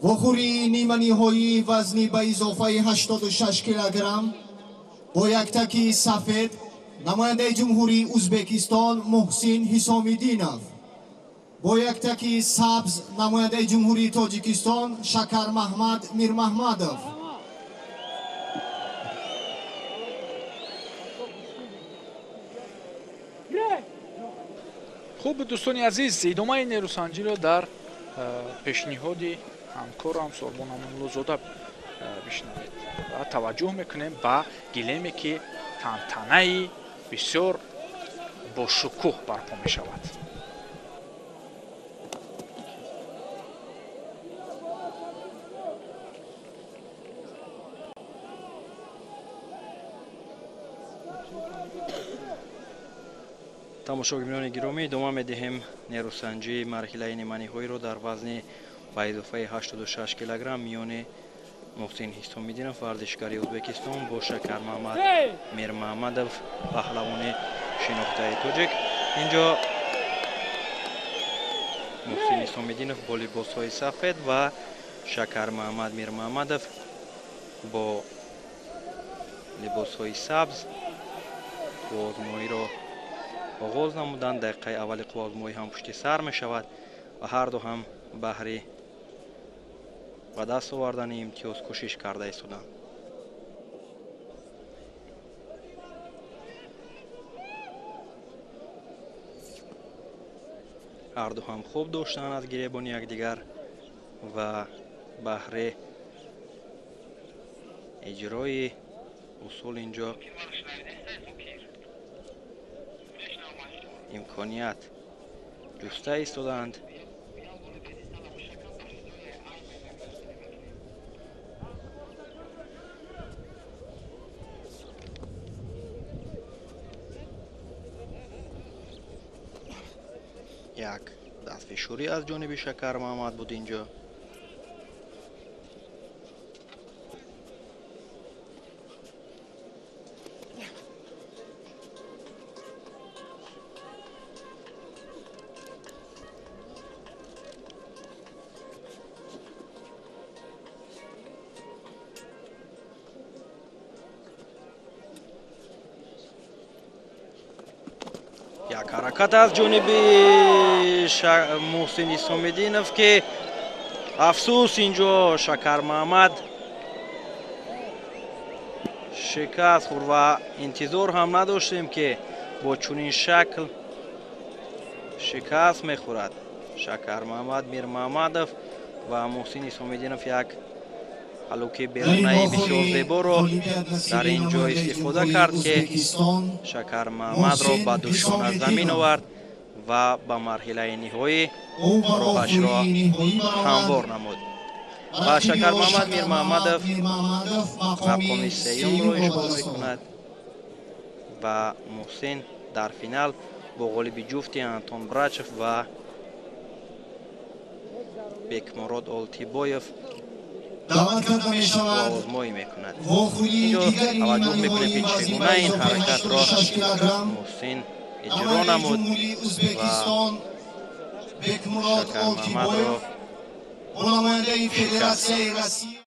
Вохӯрии ниманиҳоии вазни ба изофаи 86 килограмм бо яктаки сафед намояндаи Ҷумҳурии Узбекистон Муҳсин Ҳисомиддинов, бо яктаки сабз намояндаи Ҷумҳурии Тоҷикистон Шакармаҳмад Мирмаҳмадов. Хуб, дӯстони азиз, идомаи нерӯсанҷиро дар пешниҳоди ҳамкорам Сорбон Амонуллозода бишнавед ва таваҷҷӯҳ мекунем ба гилеме, ки тантанаи бисёр бошукӯҳ барпо мешавад. Тамошобинони гиромӣ, идома медиҳем нерӯсанҷии марҳилаи ниманиҳоиро дар вазни ба изофаи 86 килограмм миёни Муҳсин Ҳисомиддинов, варзишгари Ӯзбекистон, бо Шакармаҳмад Мирмаҳмадов, паҳлавони шинохтаи тоҷик. Инҷо Муҳсин Ҳисомиддинов бо либосҳои сафед ва Шакармаҳмад Мирмаҳмадов бо либосҳои сабз қувваозмоиро оғоз намуданд. Дақиқаи аввали қувваозмоӣ ҳам пушти сар мешавад ва ҳарду ҳам баҳри ба даст овардани имтиёз кӯшиш карда истоданд. Ҳарду ҳам хуб доштанд аз гиребони якдигар ва баҳри иҷрои усул инҷо имконият ҷуста истодаанд. Як дастфишурӣ аз ҷониби Шакармаҳмад буд инҷо. Як ҳаракат аз ҷониби Муҳсин Ҳисомиддинов, ки афсӯс, инҷо Шакармаҳмад шикаст хӯрд ва интизор ҳам надоштем, ки бо чунин шакл шикаст мехӯрад Шакармаҳмад Мирмаҳмадов. Ва Муҳсин Ҳисомиддинов як ҳалуки берунаи бисёр зеборо дар ин ҷо истифода кард, ки Шакармаҳмадро ба душона замин овард ва ба марҳилаи ниҳоӣ роҳашро ҳамвор намуд. Ва Шакармаҳмад Мирмаҳмадов мақоми сеюмро ишғол мекунад ва Муҳсин дар финал бо ғолиби ҷуфти Антон Брачев ва Бекмурод Олтибоев даъват карда мешавад. Озмоӣ мекунад. Вохӯрии Инҷо дигари таваҷҷӯҳ мекунем, ки ниманиҳоии чӣ вазни гуна ба ин изофаи ҳаракатро 86 килограмм Муҳсин иҷро намояндаи намуд Ҷумҳурии ва Узбекистон Бекмурод Шакармаҳмадро Олтибоев бо намояндаи шикаст. Федератсияи Россия.